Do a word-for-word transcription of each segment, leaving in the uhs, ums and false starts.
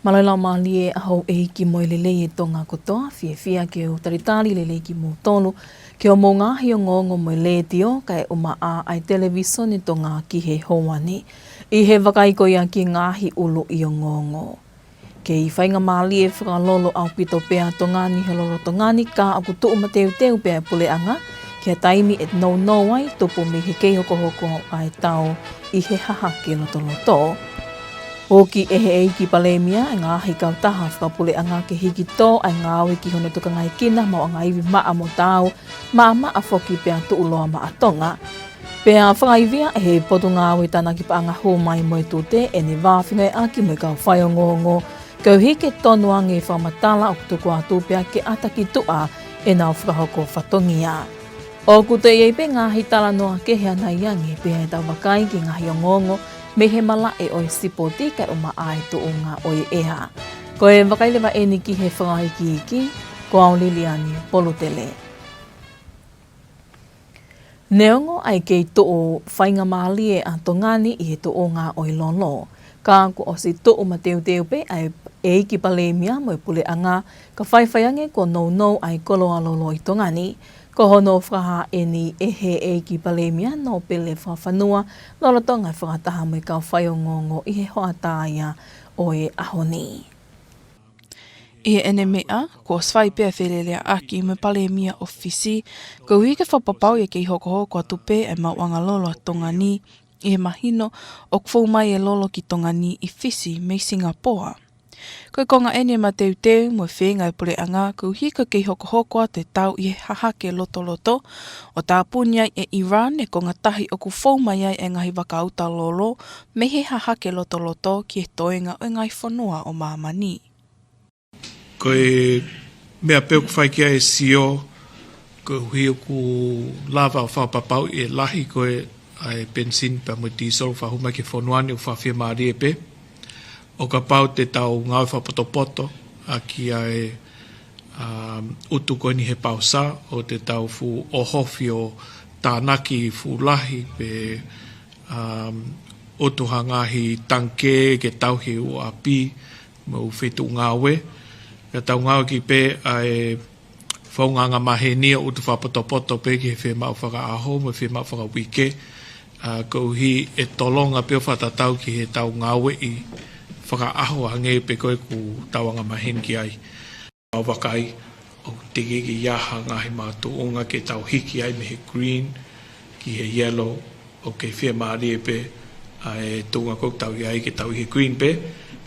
Mālō e laumālie ʻa houʻeiki mo e lelei ʻa e Tonga kotoa, fiefia ke u talitali lelei kimoutolu ki hoʻomou ngaahi ongoongo mei he Letiō kae ʻumaʻā ʻa e Televīsone Tonga ki he houa ni. ʻI he vakai ko ia ki he ngaahi ʻuluʻi ongoongo. Kei faingamālie fakalolo ʻaupito pē ʻa Tonga ni he lolotonga ni, ka ʻoku tuʻu mateuteu pē ʻa e puleʻanga ki he taimi ʻe nounou ai, tupu mei he kei hokohoko ʻa e tau ʻi he hahake lotoloto. Hiki ʻe he ʻEiki Palēmia ʻa e ngaahi kautaha fakapuleʻanga ke hiki tō ʻa e ngāue ki hono tokangaekina maʻuʻanga ivi maʻa mo taau, maʻamaʻa foki pea tuʻuloa maʻa Tonga. Pea fakaivia ʻe he Potungāue Tānaki Paʻanga Hū Mai mo e Tute ʻene vā fengāueʻaki mo e kau faiongoongo, koeʻuhi ke tonu ange e fakamatala ʻoku tuku atu pea ke ʻata ki tuʻa ʻenau fakahoko fatongia. ʻOku toe ʻi ai pē ngaahi talanoa kehe ʻanai ange, pea ʻe tau vakai ki he ngaahi ongoongo mei he malaʻe ʻo e sipoti kae ʻumaʻā e tuʻunga ʻo e ʻea. Ko e vakai leva eni ki he fakaikiiki, ko au Liliani Polutele. Neongo ʻa e kei tuʻu faingamālie ʻa Tonga ni ʻi he tuʻunga ʻo e lolo, ka kuo ʻosi tuʻu mateuteu pē ʻa e ʻEiki Palēmia mo e puleʻanga, ka faifai ange kuo nounou ʻa e koloa lolo ʻi Tonga ni. Ko hono fakahā eni ʻe he ʻEiki Palēmia Nōpele Fakafanua, lolotonga e fakataha mo e kau faiongoongo ʻi he hoʻatā ia ʻo e ʻaho ni. ʻI heʻene meʻa, kuo ʻosi fai pē ʻa e feleleaʻaki mo e Palēmia ʻo Fisi, koeʻuhi ke fakapapauʻi ʻe kei hokohoko atu pē ʻa e maʻuʻanga lolo ʻa Tonga ni, ʻi he mahino ʻoku fou mai e lolo ki Tonga ni ʻi Fisi mei Singapoa. Ko e konga eni e mateuteu mo e feinga e puleʻanga, koeʻuhi ke kei hokohoko atu e tau ʻi he hahake lotoloto, ʻo tāpuni ai ʻe Iran e konga tahi ʻoku fou mai ai e ngaahi vakauta lolo mei he hahake lotoloto ki he toenga ʻo e ngaahi fonua ʻo māmani. Ko e meʻa pē ʻoku fai ki ai e sio, koeʻuhi ʻoku lava ʻo fakapapauʻi ʻe lahi ko ē ʻa e penisini pea mo e tīsolo ʻoku fakahū mai ki he fonua ni, ʻoku fakafiemālie pē. ʻO kapau te tau ngāue fakapotopoto ʻaki ʻa e, um, utu ko eni he pausa, ʻo te tau fuʻu ʻohofi ʻo tānaki fuʻu lahi pē, um, utu ha ngaahi tangikē ke tauhi e ʻū ʻapi mo e ʻū feituʻu ngāue. Ka tau ngāueʻaki pē ʻa e faʻunga angamaheni ʻo utu fakapotopoto pē ki he fiemaʻu fakaʻaho mo e fiemaʻu fakauike, ʻa, koeʻuhi ʻe tolonga pē ʻo fakatatau ki heʻetau ngāueʻi fakaʻaho hangē pē ko ē ʻoku tau angamaheni ki ai. Mau vakai ʻoku teʻeki ke ʻi ai ha ngaahi makatuʻunga ke tau hiki ai mei he green ki he yellow, ʻoku kei fiemālie pē ʻa e tuʻunga ʻoku tau ʻi ai ke tau ʻi he green pē,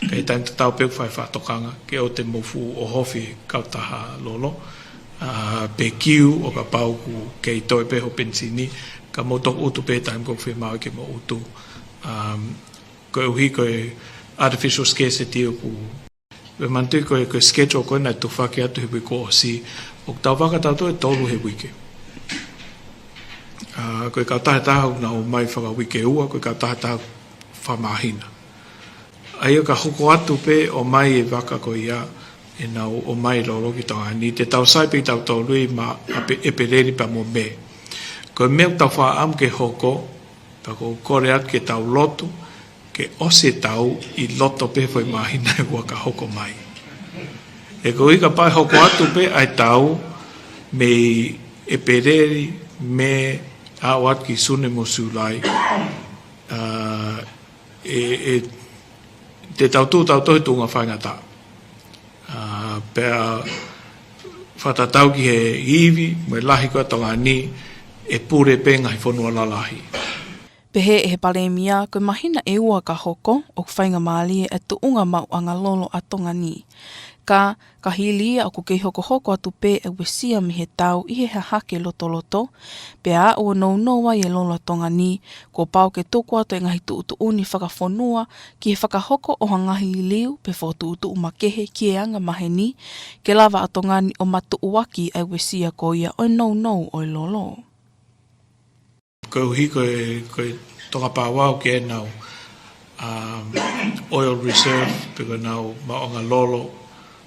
ka ʻi he taimi tatau pē ʻoku fai fakatokanga ke ʻoua te mou fuʻu ʻohofi e kautaha lolo, ʻa, pe kiu ʻo kapau ʻoku kei toe pē hoʻo penisini, ka mou toki utu pē taimi ʻoku fiemaʻu ke mou utu. Um, koeʻuhi ko e artificial scarcity ʻoku Pea manatuʻi ko e, ko e schedule ko ē naʻe tufaki atu he uike kuo ʻosi, ʻoku tau vaka tautolu ʻe tolu he uike. ʻA, ko e kautaha ʻe taha ʻoku nau ō mai fakauike ua, ko e kautaha ʻe taha fakamāhina. ʻA ia ka hoko atu pē ʻo ʻomai e vaka ko ia ʻenau ō mai lolo ki Tonga ni, te tau sai pē tautolu ʻi Mā-, ʻApe-, ʻEpeleli pea mo Mē. Ko e meʻa ʻoku tau fakaʻamu ke hoko, pea ʻoku ou kole atu ke tau lotu, ke ʻosi e tau ʻi loto pē foʻi māhina ʻe ua ka hoko mai. He koeʻuhi kapau ʻe hoko atu pē ʻa e tau mei ʻEpeleli, Mē, aʻu atu ki Sune mo Sulai, ʻa, ʻe, ʻe, te tau tuʻu tautolu he tuʻunga faingataʻa. ʻA, pea fakatatau ki he ivi mo e lahi ko ē ʻa Tonga ni, ʻe pule pē ngaahi fonua lalahi. Pehē ʻe he Palēmia, ko e māhina ʻe ua ka hoko, ʻoku faingamālie e tuʻunga maʻuʻanga lolo ʻa Tonga ni. Ka, ka hili ia ʻoku kei hokohoko atu pē e uesia mei he tau ʻi he hahake lotoloto, pea aʻu ʻo nounou ai e lolo ʻa Tonga ni, kuo pau ke tuku atu e ngaahi tuʻutuʻuni fakafonua ki he fakahoko ʻo ha ngaahi liliu pe fokotuʻutuʻu makehe ki he angamaheni, ke lava ʻa Tonga ni ʻo matuʻuaki e uesia ko ia ʻo e nounou ʻo e lolo. Koeʻuhi ko e, ko e Tonga Power ʻoku ʻi ai ʻenau, um, oil reserve, pe ko ʻenau maʻuʻanga lolo,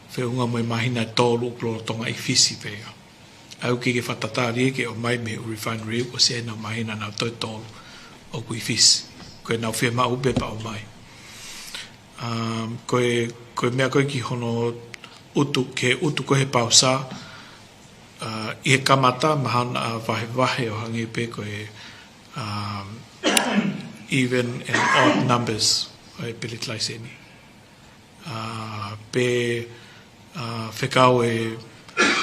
feʻunga mo e māhina ʻe tolu ʻoku lolotonga ʻi Fisi pē ia. ʻOku ʻikai ke fakatatali ke ō mai mei he refinery, ʻoku ʻosi ʻenau māhina ʻe tolu ʻoku ʻi Fisi. Ko ʻenau fiemaʻu pē pea ō mai. Um, ko e, ko e meʻa ko ē ki hono ʻutu, ke ʻutu ko ē he pausa, uh, ʻi he kamata mahalo naʻa vahevahe ʻo hangē pē ko e, um, even and odd numbers ʻo e peleti laiseni. Uh, pe, uh, fekau e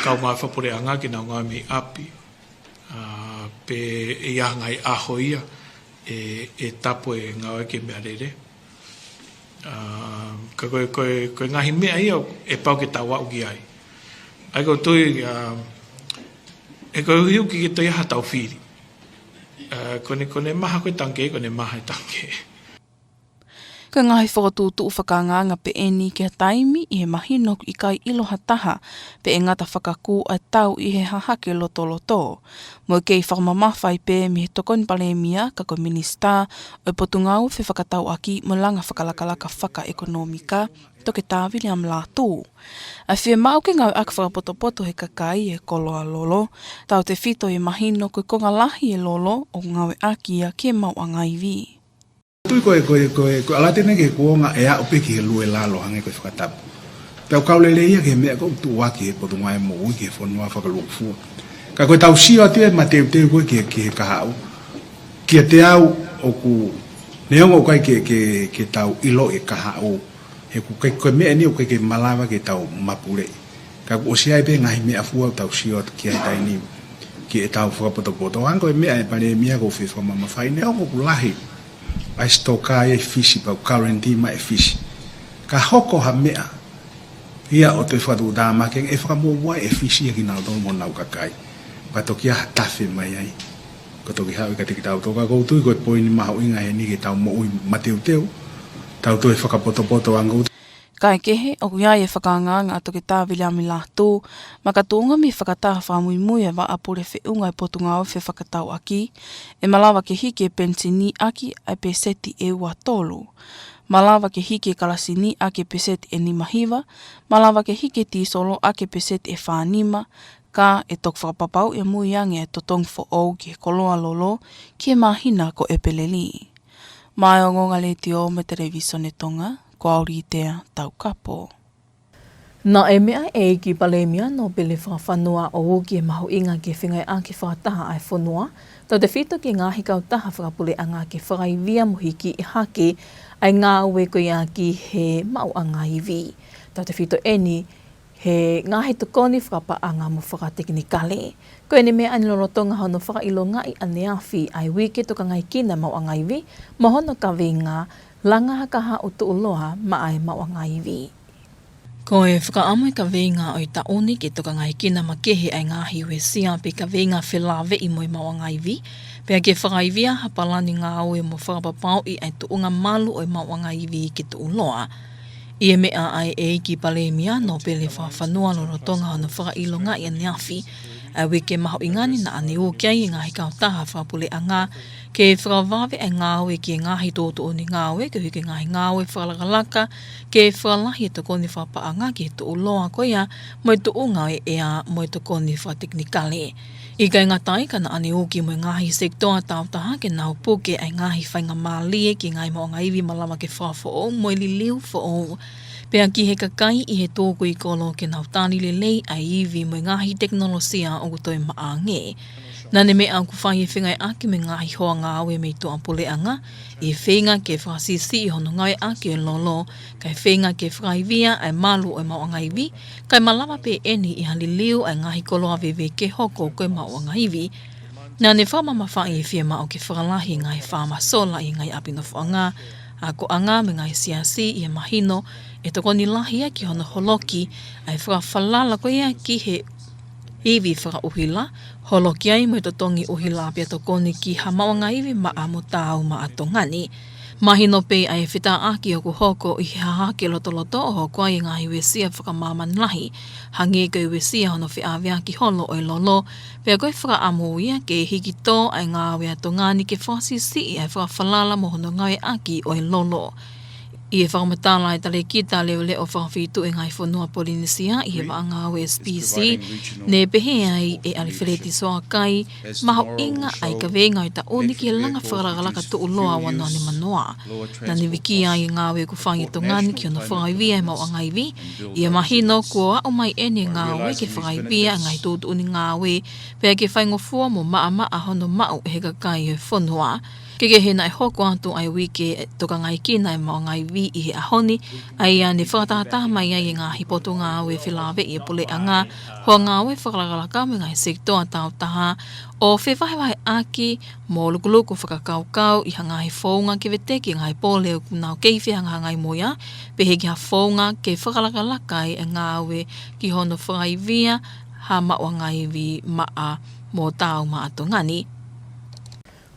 kau ngāue fakapuleʻanga ke nau ngāue mei ʻapi. Uh, pe ʻe ʻi ai ha ngaahi ʻaho ia ʻe, ʻe tapu e ngāue ki he meʻalele. Uh, ka ko e, ko e, ko e ngaahi meʻa ia ʻe pau ke tau aʻu ki ai. ʻA ia ʻoku ou tui, uh, ʻe koeʻuhi ʻoku ʻikai ke toe ʻi ai haʻatau fili. Uh, ko ʻene, ko ʻene maha ko e tangikē, ko ʻene maha e tangikē. Ko e ngaahi fokotuʻutuʻu fakaangaanga pē ʻeni ki ha taimi ʻi he mahino ʻoku ʻikai ʻilo ha taha pe ʻe ngata fakakū ʻa e tau ʻi he hahake lotoloto. Mo e kei fakamamafa ai pē mei he Tokoni Palēmia ka ko e Minisitā ʻo e Potungāue Fefakatauʻaki mo e Langa Fakalakalaka Fakaʻekonōmika, Toketā Viliami Lātū. ʻA e fiemaʻu ke ngāueʻaki fakapotopoto he kakai e koloa lolo, tautefito ʻi he mahino ko e konga lahi e lolo ʻoku ngāueʻaki ia ki he maʻuʻanga ivi. Tui ko e, ko e, ko e, ko e ʻalu atu eni ki he kuonga ʻe aʻu pē ki he lue lalo hangē ko e fakatapu. Pea ʻoku kau lelei ia ki he meʻa ʻoku tuʻuaki he Potungāue Moʻui ki he fonua fakalūkufua. Ka ko ʻetau sio atu e mateuteu ko ē ki he, ki he kahaʻu. Kiate au ʻoku neongo ʻoku ʻikai ke, ke, ke tau ʻilo e kahaʻu. He ʻoku ʻikai, ko e meʻa ni ʻoku ʻikai ke malava ke tau mapuleʻi. Ka kuo ʻosi ʻi ai pē ngaahi meʻa fua ʻoku tau sio atu ki ai he taimi ni ki heʻetau fakapotopoto. Hangē ko e meʻa e Palēmia ʻoku ou fie fakamamafaʻi, neongo ʻoku lahi ʻa e sitoka ʻa e Fisi pea ʻoku guarantee mai ʻe Fisi. Ka hoko ha meʻa ia ʻo toe fakatuʻutāmaki ange, ʻe fakamuʻomuʻa ʻe Fisi ia kinautolu mo honau kakai. Pea toki ʻi ai ha tafe mai ai. Ko e toki haʻu ia kiate kitautolu, ka ʻoku ou tui ko e poini mahuʻinga heni ke tau moʻui mateuteu, tau toe fakapotopoto ange. Kaekehe, ʻoku ʻi ai e fakaangaanga ʻa Toketā Viliami Lātū, makatuʻunga mei he fakataha fakamuimui ʻa e Vaʻa Pule Feʻunga ʻo e Potungāue Fefakatauʻaki, ʻe malava ke hiki e penisini ʻaki ʻa e peseti ʻe ua tolu. Malava ke hiki e kalasini ʻaki e peseti ʻe nima hiva, malava ke hiki e tīsolo ʻaki e peseti ʻe fā nima, ka ʻe toki fakapapauʻi ʻamui ange e totongi foʻou ki he koloa lolo ki he māhina ko ʻEpeleli. Maʻá e Ongoongo Letiō mo e Televisone Tonga, ko au Litea Taukapo. Naʻe meʻa e ʻEiki Palēmia Nōpele Fakafanua ʻo uki e mahuʻinga ke fengāueʻaki fakataha ʻa e fonua, tautefito ki he ngaahi kautaha fakapuleʻanga ke fakaivia mo hikiʻi hake ʻa e ngāue ko ia ki he maʻuʻanga ivi. Tautefito ʻeni he ngaahi tokoni fakapaʻanga mo fakatekinikale. Ko ʻene meʻa ʻeni lolotonga hono fakaʻilongaʻi ʻaneafi ʻa e Uike Tokangaekina Maʻuʻanga Ivi mo hono kaveinga Langa ha Kahaʻu Tuʻuloa maʻá e Maʻuʻanga Ivi. Ko e fakaʻamu e kaveinga ʻo e taʻu ni ke tokangaekina makehe ʻa e ngaahi uesia pe kaveinga felāveʻi mo e maʻuʻanga ivi, pea ke fakaivia ha palani ngāue mo fakapapauʻi ʻa e tuʻunga malu ʻo e maʻuʻanga ivi ke tuʻuloa. ʻI he meʻa ʻa e ʻEiki Palēmia Nōpele Fakafanua lolotonga hono fakaʻilongaʻi ʻaneafi ʻa e uike mahuʻinga ni, naʻá ne uki ai e ngaahi kautaha fakapuleʻanga ke fakavave ʻa e ngāue ki he ngaahi tuʻutuʻuni ngāue, koeʻuhi ko e ngaahi ngāue fakalakalaka, ke fakalahi e tokoni fakapaʻanga ki he tuʻuloa ko ia mo e tuʻunga ʻo e ʻea mo e tokoni fakatekinikale. ʻIkai ngata ai, ka naʻá ne uki mo e ngaahi sekitoa tāutaha ke nau puke ʻa e ngaahi faingamālie ki he ngaahi maʻuʻanga ivi malava ke fakafoʻou mo e liliu foʻou, pea ki he kakai ʻi he tukui kolo ke nau tali lelei ʻa e ivi mo e ngaahi tekinolosia ʻoku toe maʻa ange. Naʻá ne meʻa ʻoku fai e fengāueʻaki mo e ngaahi hoa ngāue mei tuʻapuleʻanga ʻi he feinga ke fakasiʻisiʻi hono ngāueʻaki e lolo, kae feinga ke fakaivia ʻa e malu ʻo e maʻuʻanga ivi, kae malava pē ʻeni ʻi ha liliu ʻa e ngaahi koloa veve ke hoko ko e maʻuʻanga ivi. Naʻá ne fakamamafaʻi e fiemaʻu ke fakalahi e ngaahi fāmā sola ʻi he ngaahi ʻapi nofoʻanga, akoʻanga mo e ngaahi siasi ʻi he mahino ʻe tokoni lahi ia ki hono holoki ʻa e fakafalala ko ia ki he ivi fakaʻuhila, holoki ai mo e totongi ʻuhila pea tokoni ki ha maʻuʻanga ivi maʻa mo taau maʻa Tonga ni. Mahino pē ʻa e fetāʻaki ʻoku hoko ʻi he hahake lotoloto ʻo hoko ai e ngaahi uesia fakamāmani lahi, hangē ko e uesia hono feʻaveaki holo ʻo e lolo, pea ko e fakaʻamu ia ke hiki tō ʻa e ngāue ʻa Tonga ni ke fakasiʻisiʻi ʻa e fakafalala mo hono ngāueʻaki ʻo e lolo. ʻI he fakamatala ʻa e talēkita leʻoleʻo fakafeituʻu ʻo e ngaahi fonua Polinisia ʻi he vaʻa ngāue S P C, ne pehē ai ʻe ʻAlifeleti Soakai, mahuʻinga ʻa e kaveinga ʻo e taʻu ni ki he langa fakalakalaka tuʻuloa ua noa nima noa. Naʻa ne vikia ai e ngāue ʻoku fai ʻe Tonga ni ki hono fakaivia e maʻuʻanga ivi, ʻi he mahino kuo aʻu mai eni e ngāue ke fakaivia e ngaahi tuʻutuʻuni ngāue, pea ke faingofua mo maʻamaʻa hono maʻu ʻe he kakai ʻo e fonua. Kehekehe, naʻe hoko atu ʻa e uike tokangaekina e maʻuʻanga ivi ʻi he ʻaho ni, ʻa ia ne fakatahataha mai ai e ngaahi potungāue felāveʻi e puleʻanga, hoa ngāue fakalakalaka mo e ngaahi sekitoa tāutaha, ʻo fevahevaheʻaki mo lukuluku fakakaukau ʻi ha ngaahi founga ke veteki e ngaahi pole ʻoku nau kei fehangahangai mo ia, pehē ki ha founga ke fakalakalaka ai e ngāue ki hono fakaivia ha maʻuʻanga ivi maʻa mo taau maʻa Tonga ni.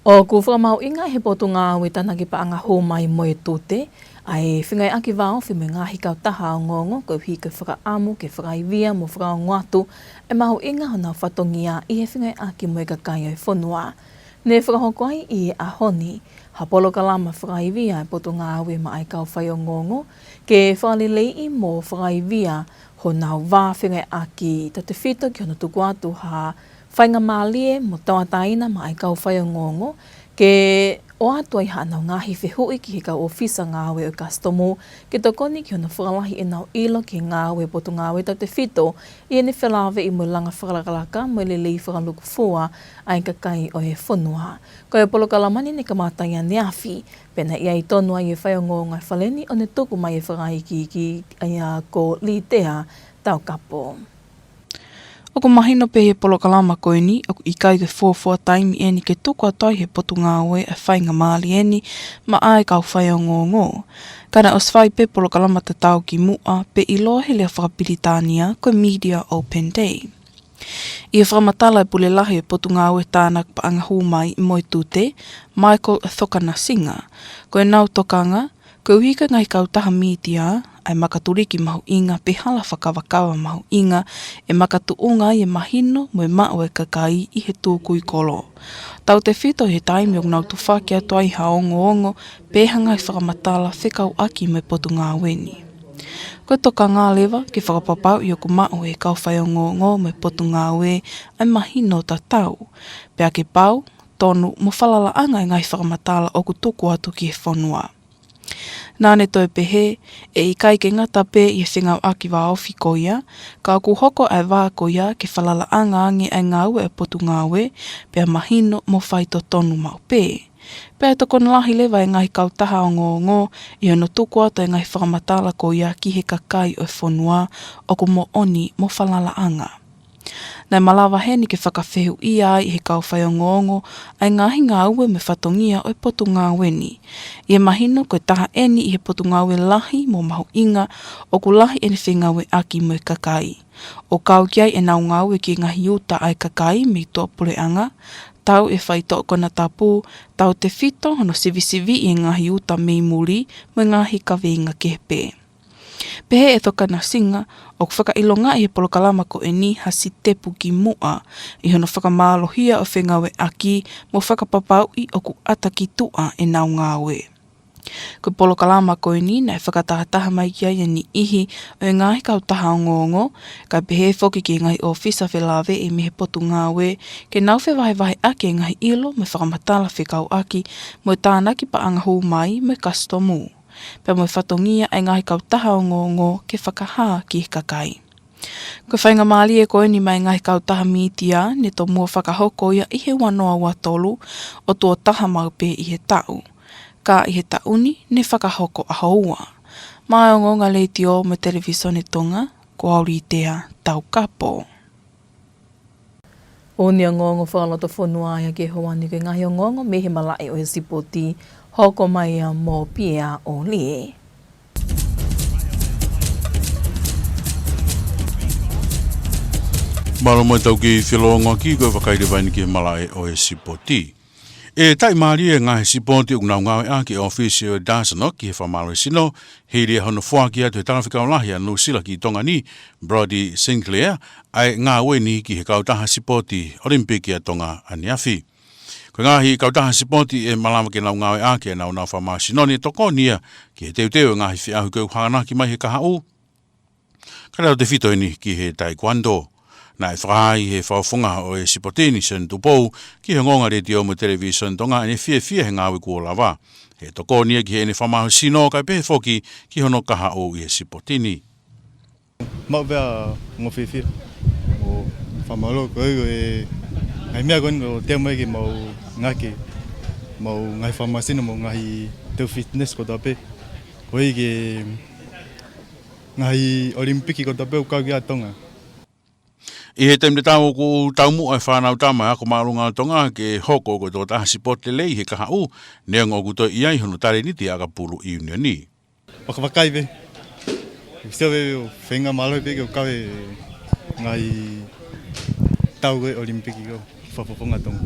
ʻOku fakamahuʻingaʻi ʻe he Potungāue Tānaki Paʻanga Hū Mai mo e Tute ʻa e fengāueʻaki vāofi mo e ngaahi kautaha ongoongo koeʻuhi ko e fakaʻamu ke fakaivia mo fakaongo atu e mahuʻinga honau fatongia ʻi he fengāueʻaki mo e kakai ʻo e fonua. Ne fakahoko ai ʻi he ʻaho ni ha polokalama fakaivia ʻa e Potungāue maʻa e kau faiongoongo ke fakaleleiʻi mo fakaivia honau vā fengāueʻaki tautefito ki hono tuku atu ha faingamālie mo tauʻatāina maʻa e kau faiongoongo ke ʻoatu ai haʻanau ngaahi fehuʻi ki he kau ʻōfisa ngāue ʻo e Kasitomu ke tokoni ki hono fakalahi ʻenau ʻilo ki he ngāue ʻa e Potungāue tautefito ʻi heʻene felāveʻi mo e langa fakalakalaka mo e lelei fakalukufua ʻa e kakai ʻo e fonua. Ko e polokalama ni ne kamata ʻaneafi, pea naʻe ʻi ai tonu ai e faiongoongo ʻa e Fale ni ʻo ne tuku mai e fakaikiiki, ʻa ia ko Litea Taukapo. ʻOku mahino pē ʻi he polokalama ko eni, ʻoku ʻikai ke fuofua taimi eni ke tuku atu ai ʻe he Potungāue ʻa e faingamālie ni maʻa e kau faiongoongo. Ka naʻe ʻosi fai pē polokalama tatau ki muʻa, pea ʻiloa he lea fakapilitānia ko e Media Open Day. ʻI he fakamatala ʻa e Pule Lahi ʻo e Potungāue Tānaki Paʻanga Hū Mai mo e Tute, Michael Tokanasinga, ko ʻenau tokanga, koeʻuhi ko e ngaahi kautaha mītia, ʻa e makatuliki mahuʻinga pe hala fakakavakava mahuʻinga ʻe makatuʻunga ai e mahino mo e maʻu ʻa e kakai ʻi he tukui kolo, tautefito ʻi he taimi ʻoku nau tufaki atu ai ha ongoongo pe ha ngaahi fakamatala fekauʻaki mo e Potungāue ni. Ko e tokanga leva ke fakapapauʻi ʻoku maʻu ʻe he kau faiongoongo mo e Potungāue ʻa e mahino tatau, pea ke pau, tonu mo falalaʻanga e ngaahi fakamatala ʻoku tuku atu ki he fonua. Naʻa ne toe pehē, ʻe ʻikai ke ngata pē ʻi he fengāueʻaki vāofi ko ia, ka ʻoku hoko ʻa e vā ko ia ke falalaʻanga ange ʻa e ngāue ʻa e Potungāue, pea mahino mo faitotonu maʻu pē. Pea ʻe tokoni lahi leva e ngaahi kautaha ongoongo ʻi hono tuku atu e ngaahi fakamatala ko ia ki he kakai ʻo e fonua ʻoku moʻoni mo falalaʻanga. Naʻe malava heni ke fakafehuʻia ai ʻe he kau faiongoongo ʻa e ngaahi ngāue mo e fatongia ʻo e Potungāue ni, ʻi he mahino ko e taha eni ʻi he Potungāue lahi mo mahuʻinga ʻoku lahi ʻene fengāueʻaki mo e kakai, ʻo kau ki ai ʻenau ngāue ki he ngaahi uta ʻa e kakai mei tuʻapuleʻanga, tau e faitoʻo konatapu, tautefito hono sivisiviʻi e ngaahi uta mei muli mo e ngaahi kaveinga kehe pē. Pehē ʻe Tokanasinga, ʻoku fakaʻilongaʻi ʻe he polokalama ko eni ha sitepu ki muʻa ʻi hono fakamālohia ʻo e fengāueʻaki mo fakapapauʻi ʻoku ʻata ki tuʻa ʻenau ngāue. Ko e polokalama ko eni naʻe fakatahataha mai ki ai e niʻihi ʻo e ngaahi kautaha ongoongo, kae pehē foki ki he ngaahi ʻōfisa felāveʻi mei he Potungāue, ke nau fevahevaheʻaki e ngaahi ʻilo mo e fakamatala fekauʻaki mo e Tānaki Paʻanga Hū Mai mo e Kasitomu, pea mo e fatongia ʻa e ngaahi kautaha ongoongo ke fakahā ki he kakai. Ko e faingamālie ko eni maʻa e ngaahi kautaha mītia ne tomuʻa fakahoko ia ʻi he ua noa ua tolu, ʻo tuʻo taha maʻu pē ʻi he taʻu. Ka ʻi he taʻu ni ne fakahoko ʻaho ua. Maʻa e Ongoongo Letiō mo e Televīsone Tonga, ko au Litea Taukapo. ʻOku ne ongoongo fakalotofonua ia ke hoko atu ki he ngaahi ongoongo mei he malaʻe ʻo e sipoti, hoko mai ia mo Pia ʻOlie. Mālō mo e tau kei felōngoaki, ko e vakai leva eni ki he malaʻe ʻo e sipoti. ʻE taʻimālie e ngaahi sipoti ʻoku nau ngāueʻaki e ʻōfisi ʻo e DASNOC ki he fakamālohisino, hili ia hono foaki atu ʻe he Talafekau Lahi ʻa Nuʻusila ki Tonga ni, Brodie Sinclair, ʻa e ngāue ni ki he kautaha sipoti ʻOlimipiki ʻa Tonga ʻaneafi. Ko Ko e ngaahi kautaha sipoti ʻe malava ke nau ngāueʻaki ʻenau nau fakamāsino ni, tokoni ia ki he teuteu e ngaahi feʻauhi ko ē ʻoku hanganaki mai he kahaʻu. Ka tautefito eni ki he taekwondo. Naʻe fakahā ʻe he fakafofonga ʻo e sipoti ni, Sione Tupou, ki he ongoongo Letiō mo e Televīsone Tonga ʻene fiefia he ngāue kuo lava. He tokoni ia ki heʻene fakamāsino kae pehē foki ki hono kahaʻu ʻi he sipoti ni. Maʻu pē ʻa e ongo fiefia mo e fakamālō koeʻuhi ko e ngaahi meʻa ko eni ʻoku teu mai ke mau ngāueʻaki, mau ngaahi fakamāsino mo e ngaahi teu fitness kotoa pē. Koeʻuhi ko e ngaahi ʻOlimipiki kotoa pē ʻoku kau ki ai ʻa Tonga. ʻI he taimi tatau ʻoku taumuʻa e Fānautama ʻo e Ako Māʻolunga ʻo Tonga ke hoko ko e tokotaha sipoti lelei he kahaʻu, neongo ʻoku toe ʻi ai hono talēniti ʻakapulu ʻiunioni. Vakavakai pē. Sio pē ʻo feinga mālohi pē ke kau he ngaahi tau ko ē ʻOlimipiki ko ē fakafofonga Tonga.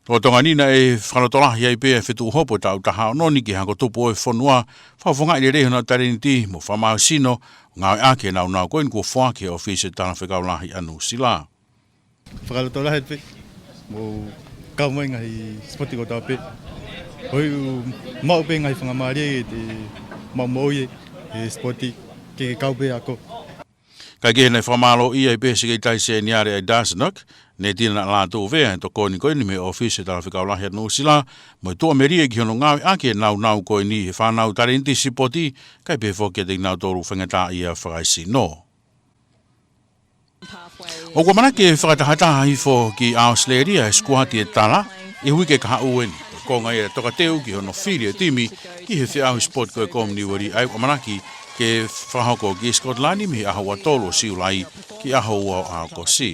Lolotonga ni naʻe fakalotolahi ai pē ʻa e fetuʻu hopo taʻu taha ono ni ki he Ako Tupu ʻo e fonua, fakafofongaʻi lelei honau talēniti mo fakamāsino, ngāueʻaki e nāunau ko eni kuo foaki ʻe he ʻOfisi ʻo e Talafekau Lahi ʻa Nuʻusila. Fakalotolahi pē, mo kau mai ngaahi sipoti kotoa pē. Koeʻuhi ʻoku maʻu pē ngaahi faingamālie ke mau moʻui he sipoti ke, ke kau pē ako. Kae kehe naʻe fakamālōʻia ai pē ʻe he Sekelitali Seniale ʻa Dasnak, Netina Lātūvea, e tokoni ko eni mei he ʻOfisi ʻo e Talafekau Lahi ʻa Nuʻusila, mo e tuʻamelie ki hono ngāueʻaki e nāunau ko eni he fānau talēniti sipoti, kae pehē foki kiate kinautolu faingataʻaʻia fakaesino. ʻOku ʻamanaki ke fakatahataha hifo ki ʻAositelēlia e sikuati e Tala ʻi he uike kahaʻu eni, ko e konga ia e tokateu ki hono fili e timi ki he feʻauhi sipoti ko e Kominiueli, ʻa ia ʻoku ʻamanaki ke fakahoko ki Sikotilani mei he ʻaho ua tolu ʻo Siulai ki he ʻaho ua ʻo ʻAokosi.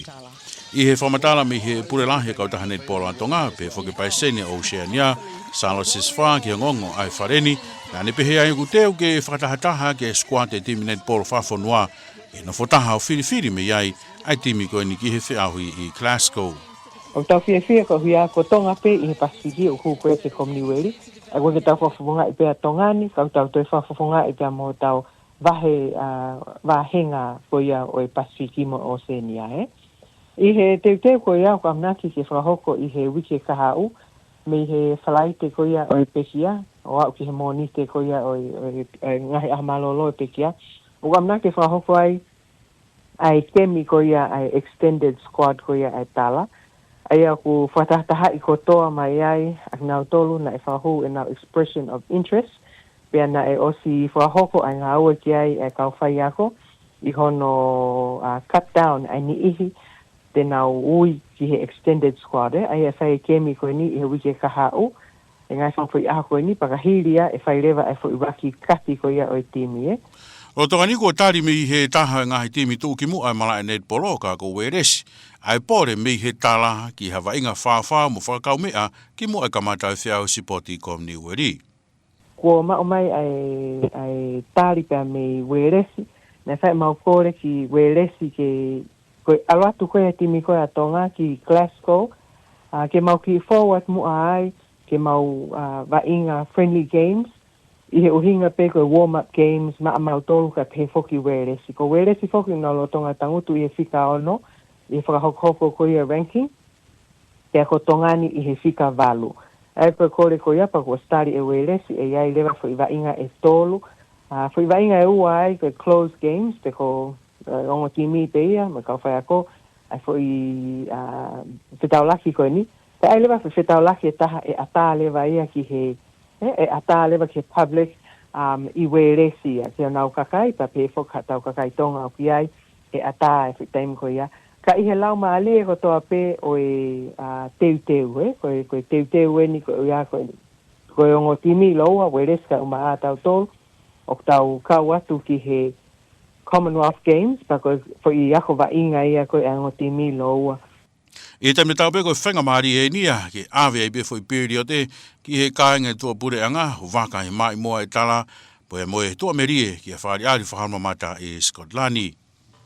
ʻI he fakamatala mei he pule lahi e kautaha netipolo ʻa Tonga, pehē foki e palesiteni ʻo Oceania, Salo Sisifā, ki he ongoongo ʻa e Fale ni, naʻa ne pehē ai ʻoku teu ke fakatahataha ʻaki e sikuati e timi netipolo fakafonua, ʻe nofo taha ʻo filifili mei ai ʻa e timi ko eni ki he feʻauhi ʻi Glasgow. ʻOku tau fiefia koeʻuhi ko Tonga pē ʻi he Pasifiki ʻoku hū ko ē ki he Kominiueli. ʻA ia ʻoku ʻikai ke tau fakafofongaʻi pē ʻa Tonga ni, ka ʻoku tau toe fakafofongaʻi pē mo hotau vahe, ʻa, vāhenga ko ia ʻo e Pasifiki mo Oceania, ē. ʻI he teuteu ko ia ʻoku ʻamanaki ke fakahoko ʻi he uike kahaʻu, mei he Falaite ko ia ʻo e pekia, ʻo aʻu ki he Mōnite ko ia ʻo e, ʻo e, ʻo e ngaahi ʻaho mālōlō ʻo e pekia. ʻOku ʻamanaki ke fakahoko ai ʻa e kemi ko ia ʻa e extended squad ko ia ʻa e Tala. ʻA ia ʻoku fakatahatahaʻi kotoa mai ai ʻa kinautolu naʻe fakahū ʻenau expression of interest. Pea naʻe ʻosi fakahoko ʻa e ngāue ki ai ʻa e kau faiako ʻi hono, ʻa, cut down ʻa e niʻihi te nau ui ki he extended squad, ē. ʻA ia ʻe fai e kemi ko eni ʻi he uike kahaʻu, ʻe ngaahi fanga foʻi ʻaho ko eni, pea ka hili ia ʻe fai leva e foʻi vaki kati ko ia ʻo e timi, ē. Lolotonga ni kuo tali mei he taha e ngaahi timi tuʻukimuʻa ʻa e malaʻe netipolo, ka ko Uēlesi ʻa e pole mei he Tala ki ha vaʻinga fāfā mo fakakaumeʻa kimuʻa e kamata e feʻauhi sipoti Kominiueli. Kuo maʻu mai ʻa e, ʻa e tali pea mei Uēlesi, naʻe fai ʻemau kole ki Uēlesi ke, ko e ʻalu atu ko ē e timi ko ē ʻa Tonga ki Glasgow, ʻa, ke mau kiʻi forward muʻa ai, ke mau, ʻa, vaʻinga friendly games, ʻi he ʻuhinga pē ko e warm-up games maʻamautolu kae pehē foki Uēlesi. Ko Uēlesi foki ʻoku nau lolotonga tangutu ʻi he fika ono ʻi he fakahokohoko ko ia ranking, pea ko Tonga ni ʻi he fika valu. ʻA ia ko e kole ko ia pea kuo ʻosi tali ʻe Uēlesi ʻe ʻi ai leva foʻi vaʻinga ʻe tolu. ʻA, foʻi vaʻinga ʻe ua ai ko e close games, pe ko, ʻa, ongo timi pē ia mo e kau faiako, ʻa e foʻi, ʻa, fetaulaki ko eni. Pea ʻi ai leva foʻi fetaulaki ʻe taha ʻe ʻatā leva ia ki he, ē, ʻe ʻatā leva ki he public, um, ʻi Uēlesi ia, ki honau kakai, pea pehē foki ki haʻatau kakai Tonga ʻoku ʻi ai, ʻe ʻatā e foʻi taimi ko ia. Ka ʻi he laumālie kotoa pē ʻo e, ʻa, teuteu, ē, ko e, ko e teuteu eni ko ia ko e, ko e ongo timi lōua, Uēlesi kae ʻumaʻā tautolu, ʻoku tau kau atu ki he Commonwealth Games, pea ko e foʻi ako vaʻinga ia ko e ongo timi lōua. ʻI he taimi tatau pē ko e faingamālie eni ia ke ʻave ai pē foʻi pilioti ki he kāinga tuʻapuleʻanga, ʻo vaka he maʻimoa e Tala, pea mo e tuʻamelie ki ha fakaʻaliʻali fakaholomamata ʻi Sikotilani.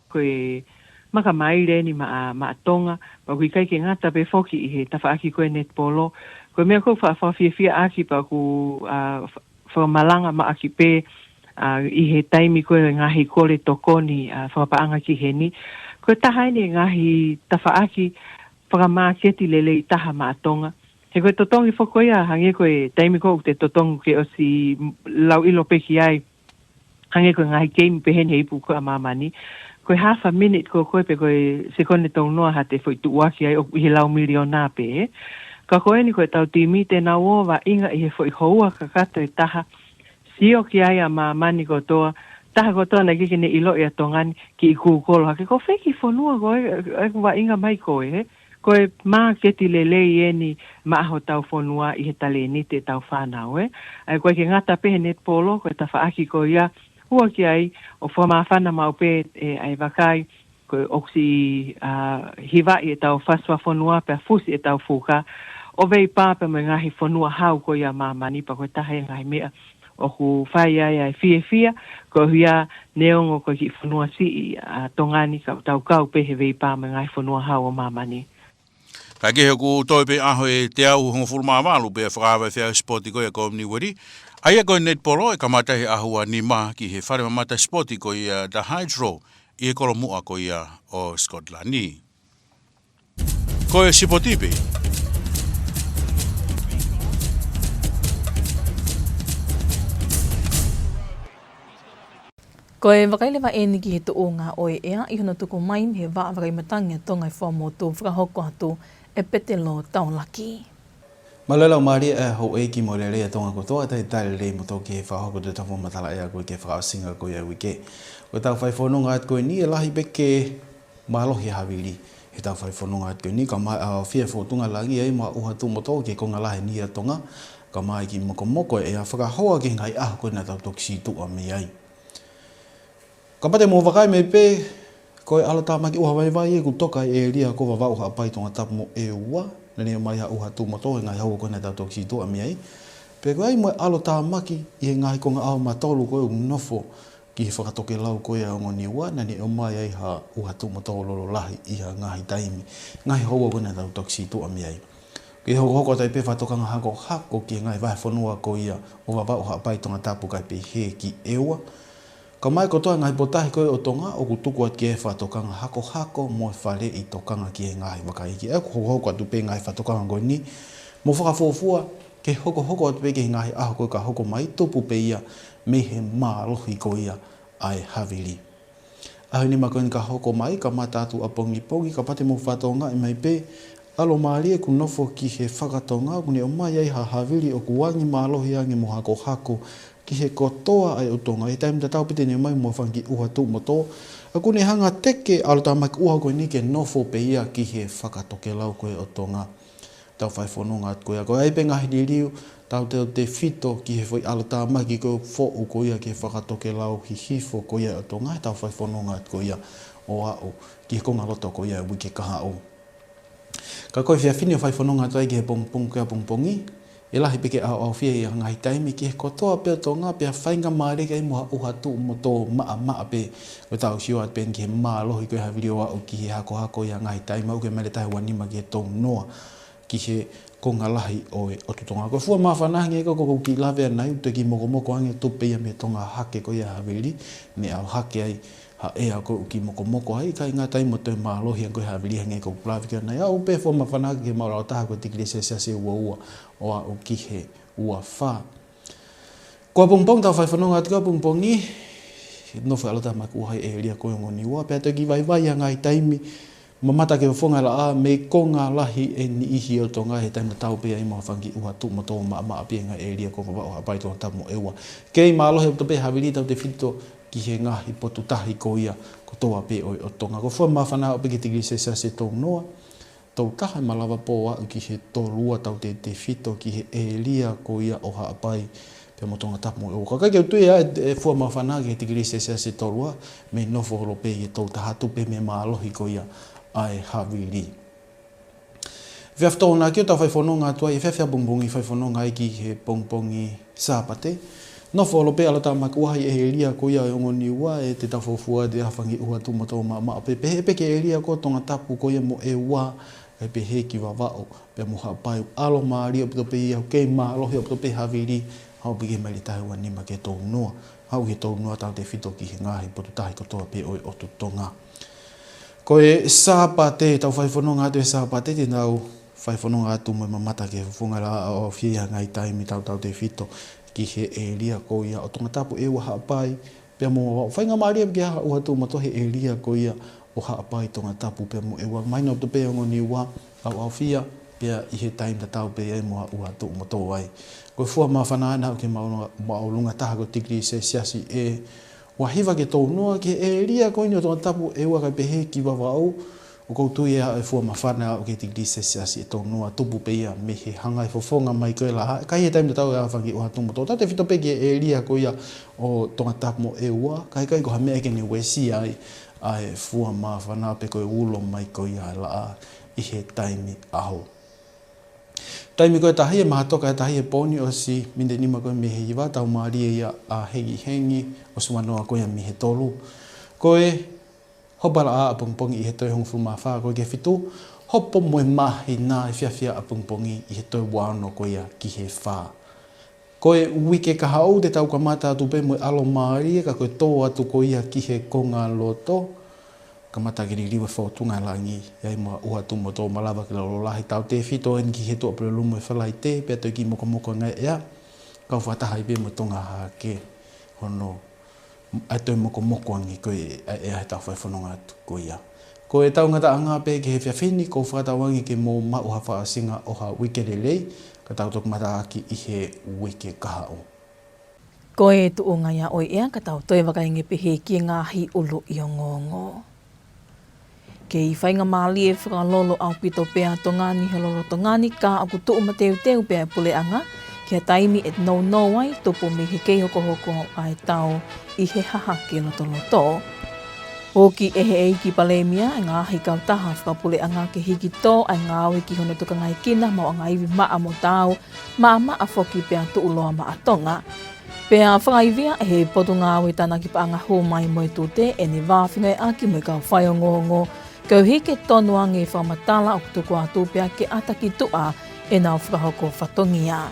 Ko e makamaile eni maʻa, maʻa Tonga, pea ʻoku ʻikai ke ngata pē foki ʻi he tafaʻaki ko e netipolo. Ko e meʻa ʻoku ou fa-, fakafiefiaʻaki pea ʻoku, ʻa, fa-, fakamalanga maʻaki pē, ʻa, ʻi he taimi ko e ngaahi kole tokoni, ʻa, fakapaʻanga ki heni. Ko e taha eni e ngaahi tafaʻaki fakamāketi lelei taha maʻa Tonga. He ko e totongi foki ko ia, hangē ko e taimi ko ē ʻoku te totongi ke ʻosi lau ʻilo pē ki ai. Hangē ko e ngaahi keimi pehē ni he ipu ko ē ʻa māmani. Ko e half a minute ko ē pe ko e sekone tolu noa ha te foʻi tuʻuaki ai ʻoku ʻi he lau miliona pē. Ka ko eni ko e tau timi te nau ō vaʻinga ʻi he foʻi houa kakato ʻe taha. Sio ki ai ʻa māmani kotoa, taha kotoa naʻe ʻikai ke ne ʻiloʻi ʻa Tonga ni kiʻi kūkolo hake. Ko fē kiʻi fonua ko ē, ē, ē, vaʻinga mai ko ē, he? Ko e māketi lelei eni maʻa hotau fonua ʻi he talēniti ʻetau fānau, ē? ʻA ia ko e ke ngata pē he netipolo, ko e tafaʻaki ko ia, ʻoua ki ai, ʻo fakamāfana maʻu pē, ē, ʻa e vakai, ko e ʻoku siʻi, ā, hivaʻi ʻetau fasi fakafonua pea fusi ʻetau fuka, ʻo veipā pē mo e ngaahi fonua hau ko ia ʻa māmani pea ko e taha e ngaahi meʻa ʻoku fai ai ʻa e fiefia, koeʻuhi neongo ko e kiʻi fonua siʻi ʻa Tonga ni ka ʻoku tau kau pē he veipā mo e ngaahi fonua hau ʻo māmani. Ka ke he ʻoku toe pē ʻaho ʻe teau hongofulu mā valu pea fakaava e feʻauhi sipoti ko ia ʻa e Kominiueli. ʻA ia ko e netipolo ʻe kamata he ʻaho ua nima ki he fale mamata sipoti ko ia ʻa e Hydro ʻi he kolomuʻa ko ia ʻo Scotland. Ko e sipoti pē. Ko e vakai leva eni ki he tuʻunga ʻo e ʻea ʻi hono tuku mai mei he Vaʻa Vakai Matangi ʻa Tonga ʻi Fuaʻamotu fakahoko atu ʻe Petelo Taulaki. Mālō e laumālie ʻa e houʻeiki mo e lelei ʻa Tonga kotoa, talitali lelei mo tō ki he fakahoko atu ʻetau fakamatala ʻea ko ē ki he fakaʻosinga ko ia ʻo e uike. Ko ʻetau fai fononga atu ko eni ʻe lahi pē ke mālohi e havili. Heʻetau fai fononga atu ko eni, ka mai ʻa fia fōtunga langi ai mo ha ʻuha tuʻu mo tō ki he konga lahi ʻeni ʻa Tonga, ka mai kiʻi mokomoko e ʻea fakahoa ki he ngaahi ʻaho ko ē naʻa tau toki situʻa mei ai. Kapau te mou vakai mai pē, ko e ʻalotāmaki ʻuha vaivai ʻoku toka ʻi he ʻēlia ko Vavaʻu, Haʻapai, Tongatapu mo ʻEua, naʻa ne ʻomai ha ʻuha tuʻu mo tō he ngaahi houa ko ē naʻa tau toki situʻa mei ai. Pea ko e ʻai mo e ʻalotāmaki ʻi he ngaahi konga ʻaho matolu ko ē ʻoku nofo ki he fakatokelau ko ia ʻo e ongo Niua, naʻa ne ʻomai ai ha ʻuha tuʻu mo tō lolo lahi ʻi ha ngaahi taimi, ngaahi houa ko ē naʻa tau toki situʻa mei ai. Ke hokohoko atu ai pē fakatokanga hakohako ki he ngaahi vahefonua ko ia ʻo Vavaʻu, Haʻapai, Tongatapu kae pehē ki ʻEua. Ka mai kotoa e ngaahi potutahi ko ē ʻo Tonga ʻoku tuku atu ki ai e fakatokanga hakohako mo e faleʻi tokanga ki he ngaahi vakaiʻi. ʻOku hokohoko atu pē ngaahi fakatokanga ko eni, mo fakafuofua ke hokohoko atu pē ki he ngaahi ʻaho ko ē ka hoko mai, tupu pē ia mei he mālohi ko ia ʻa e havili. ʻAho ʻe nima ko eni ka hoko mai, kamata atu ʻapongipongi, kapau te mou fakatokangaʻi mai pē, ʻalomālie ʻoku nofo ki he fakatonga, ʻoku ne ʻomai ai ha havili ʻoku angi mālohi ange mo hakohako ki he kotoa ʻa e ʻotu Tonga. ʻI he taimi tatau pē te ne ʻomai mo ha fanga kiʻi ʻuha tuʻu mo tō, ʻoku ne hanga teke ʻalotāmaki ʻuha ko eni ke nofo pē ia ki he fakatokelau ko ē ʻo Tonga. Tau fai fononga atu ko ia. Ko e ʻai pē ngaahi liliu, tautautefito ki he foʻi ʻalotāmaki ko ē foʻou ko ia ki he fakatokelau hihifo ko ia ʻo Tonga, heʻetau fai fononga atu ko ia ʻo aʻu ki he kongaloto ko ia ʻo e uike kahaʻu. Ka ko e efiafi ni ʻoku fai fononga atu ai ki he pongipongi ko ia ʻapongipongi, ʻe lahi pē ke ʻaoʻaofia ʻi ha ngaahi taimi ki he kotoa pē ʻo Tonga, pea faingamālie ke ʻai mo ha ʻuha tuʻu mo tō maʻamaʻa pē, ko ʻetau sio atu pē eni ki he mālohi ko ē havili ʻo aʻu ki he hakohako ʻi ha ngaahi taimi, aʻu ki he maile taha ua nima ki he tolu noa ki he konga lahi ʻo e ʻotu Tonga. Ko e fua māfana ange ko ē ʻoku ou kiʻi lave ʻanenai, ʻoku toe kiʻi mokomoko ange, tupu pē ia mei he tonga hake ko ia e havili, ne ʻalu hake ai ha ʻea ko ē ʻoku kiʻi mokomoko ai, ʻikai ngata ai mo e toe mālohi ange ko ē e havili hangē ko ʻeku lave ki ai ʻanenai. Aʻu pē fua māfana ange ki he maʻulalo taha ko e tikilī selesiasi ʻe ua ua ʻo aʻu ki he ua fā. Ko ʻapongipongi tau fai fononga atu ko ē ʻapongipongi, nofo e ʻalotāmaki ʻuha ʻi he ʻēlia ko ē ʻo e ongo Niua, pea toe kiʻi vaivai ʻi ha ngaahi taimi, mamata ki he fofonga laʻā mei he konga lahi ʻe niʻihi ʻo Tonga he taimi tatau pē ai mo ha fanga kiʻi ʻuha tuʻu mo tō maʻamaʻa pē ʻi he ngaahi ʻēlia ko Vavaʻu, Haʻapai, Tongatapu mo ʻEua. Kei mālohi ʻaupito pē e havili tautautefito ki he ngaahi potutahi ko ia kotoa pē ʻo, ʻo Tonga. Ko e fua māfana aʻu pē ki he tikilī selesiasi ʻe tolu noa, tolu taha, ʻe malava pē ʻo aʻu ki he tolu ua tautautefito ki he ʻēlia ko ia ʻo Haʻapai pea mo Tongatapu mo ʻEua. Ka ʻikai ke u tui ʻe, ʻe fua māfana ki he tikilī selesiasi ʻe tolu ua, mei he nofo holo pē ʻi he tolu taha, tupu pē mei he mālohi ko ia ʻa e havili. Efiafi Tokonaki ʻoku tau fai fononga atu ai, efiafi ʻapongipongi fai fononga ai ki he pongipongi Sāpate. Nofo holo pē e ʻalotāmaki ʻuha ʻi he ʻēlia ko ia ʻo e ongo Niua, ʻe te tau fuofua atu ʻi ha fanga kiʻi ʻuha tuʻu mo tō maʻamaʻa pē, pehē pē ki he ʻēlia ko Tongatapu ko ia mo ʻEua, kae pehē ki Vavaʻu pea mo Haʻapai. ʻAlomālie ʻaupito pē ia, kei mālohi ʻaupito pē e havili, aʻu pē ki he maile taha ua nima ki he tolu noa, aʻu ki he tolu noa tautautefito ki he ngaahi potutahi kotoa pē ʻo, ʻo e ʻotu Tonga. Ko e Sāpate, tau fai fononga atu he Sāpate, te nau Fai fononga atu mo e mamata ki he fofonga laʻā ʻo aʻu ki he ngaahi taimi tautautefito ki he ʻēlia ko ia ʻo Tongatapu, ʻEua, Haʻapai pea mo Vavaʻu. Faingamālie ke ʻalu atu mo tō he ʻēlia ko ia ʻo Haʻapai, Tongatapu pea mo ʻEua. Mahino atu pē ʻa e ongo Niua ʻo aʻu pē ia pea ʻi he taimi tatau pē ai mo ʻalu atu mo tō ai. Ko e fua māfana ʻena ʻoku ke māʻolunga, māʻolunga taha ko e tikilī selesiasi ʻe ua hiva ki he tolu noa ki he ʻēlia ko eni ʻo Tongatapu, ʻEua kae pehē ki Vavaʻu. ʻOku ou tui ʻe aʻu e fua māfana ʻo aʻu ki he tikilī selesiasi ʻe tolu noa, tupu pē ia mei he hanga ʻe he fofonga mai ko e laʻā. Ka ʻi he taimi tatau ʻe aʻu ange ʻo aʻu atu mo tō, tautefito pē ki he ʻēlia ko ia ʻo Tongatapu mo ʻEua, ka ʻikai ko ha meʻa ke ne uesia ai ʻa e fua māfana pe ko e ulo mai ko ia ʻa e laʻā ʻi he taimi ʻaho. Taimi ko e tahi ʻe Mahatoka ʻe tahi ʻe pō ni, ʻosi miniti nima ko ē mei he hiva, tau mālie ia ʻa Hengihengi, ʻosi ua noa ko ia mei he tolu. Ko e hopa laʻā ʻapongipongi ʻi he toe hongofulu mā fā ko ē ki he fitu, hopo mo e māhina efiafi ʻapongipongi ʻi he toe ua ono ko ia ki he fā. Ko e uike kahaʻu te tau kamata atu pē mo e ʻalo mālie, ka ko e tō atu ko ia ki he kongaloto, kamata ke liliu e fōtunga langi, ʻi ai mo ʻalu atu mo tō, malava ke lolo lahi, tautefito eni ki he Tuʻapulelulu mo e Falaite, pea toe kiʻi mokomoko ange ʻa e ʻea, kau fakataha ai pē mo e tonga hahake hono ʻai toe mokomoko ange ko ē ʻa e ʻea heʻetau fai fononga atu ko ia. Ko ʻetau ngataʻanga pē ki he efiafi ni, ʻoku ou fakatauange ke mou maʻu ha fakaʻosinga ʻo ha uike lelei, ka tau toki mataʻaki ʻi he uike kahaʻu. Ko e tuʻunga ia ʻo e ʻea, ka tau toe vakai ange pē ki he ngaahi ʻuluʻi ongoongo. Kei faingamālie fakalolo ʻaupito pē ʻa Tonga ni he lolotonga ni, ka ʻoku tuʻu mateuteu pē ʻa e puleʻanga ki ha taimi ʻe nounou ai, tupu mei he kei hokohoko ʻa e tau ʻi he hahake lotoloto. ʻOku ʻi he ʻEiki Palēmia ʻa e ngaahi kautaha fakapuleʻanga ke hiki tō ʻa e ngāue ki hono tokangaekina maʻuʻanga ivi maʻa mo taau, maʻamaʻa foki pea tuʻuloa maʻa Tonga. Pea fakaivia ʻe he Potungāue Tānaki Paʻanga Hū Mai mo e Tute ʻene vāfingaiʻaki mo e kau faiongoongo, koeʻuhi ke tonu ange e fakamatala ʻoku tuku atu pea ke ʻata ki tuʻa ʻenau fakahoko fatongia.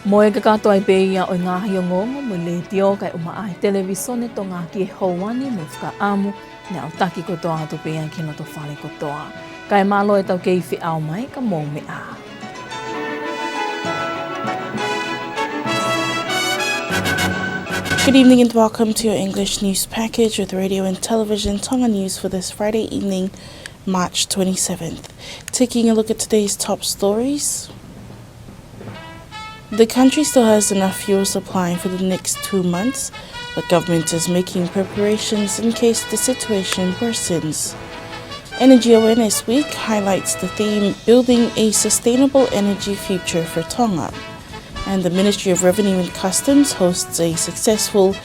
Mo e kakato ai pē ia ʻo e ngaahi ongoongo mei he Letiō kae ʻumaʻā e Televīsone Tonga ki he houa ni, mo e fakaʻamu naʻa tau taki kotoa atu pē ia ki he loto fale kotoa. Kae mālō ʻetau kei feʻao mai, ka mou meʻa ā. Good evening and welcome to your English news package with Radio and Television Tonga News for this Friday evening, March twenty-seventh. Taking a look at today's top stories. The country still has enough fuel supply for the next two months, but government is making preparations in case the situation worsens. Energy Awareness Week highlights the theme, Building a Sustainable Energy Future for Tonga. And the Ministry of Revenue and Customs hosts a successful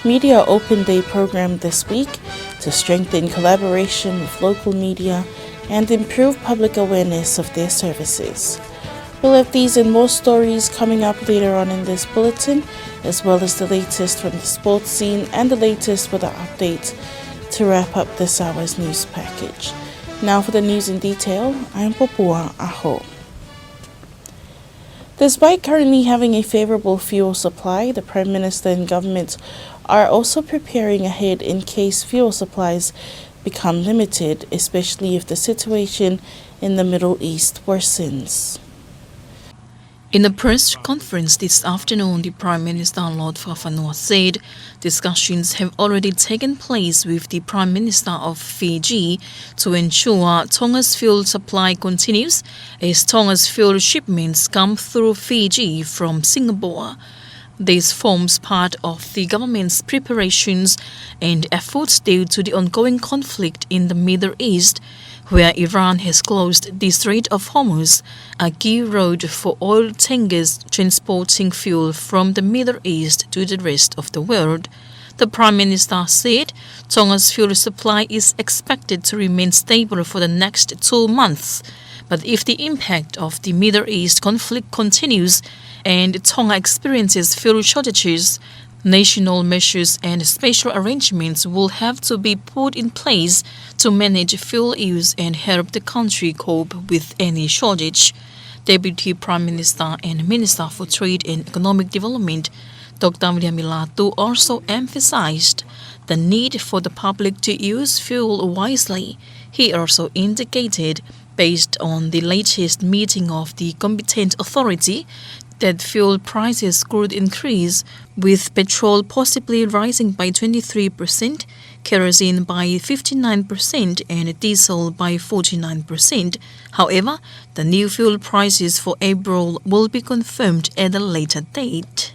Media Open Day program this week to strengthen collaboration with local media and improve public awareness of their services. We'll have these and more stories coming up later on in this bulletin, as well as the latest from the sports scene and the latest weather update to wrap up this hour's news package. Now for the news in detail, I'm Popua ʻAho. Despite currently having a favorable fuel supply, the Prime Minister and government are also preparing ahead in case fuel supplies become limited, especially if the situation in the Middle East worsens. In a press conference this afternoon, the Prime Minister, Lord Fakafanua, said discussions have already taken place with the Prime Minister of Fiji to ensure Tonga's fuel supply continues as Tonga's fuel shipments come through Fiji from Singapore. This forms part of the government's preparations and efforts due to the ongoing conflict in the Middle East, where Iran has closed the Strait of Hormuz, a key road for oil tankers transporting fuel from the Middle East to the rest of the world. The Prime Minister said Tonga's fuel supply is expected to remain stable for the next two months, but if the impact of the Middle East conflict continues and Tonga experiences fuel shortages, national measures and special arrangements will have to be put in place to manage fuel use and help the country cope with any shortage. Deputy Prime Minister and Minister for Trade and Economic Development, Doctor Viliami Latu, also emphasized the need for the public to use fuel wisely. He also indicated Based on the latest meeting of the competent authority, jet fuel prices could increase, with petrol possibly rising by twenty-three percent, kerosene by fifty-nine percent, and diesel by forty-nine percent. However, the new fuel prices for April will be confirmed at a later date.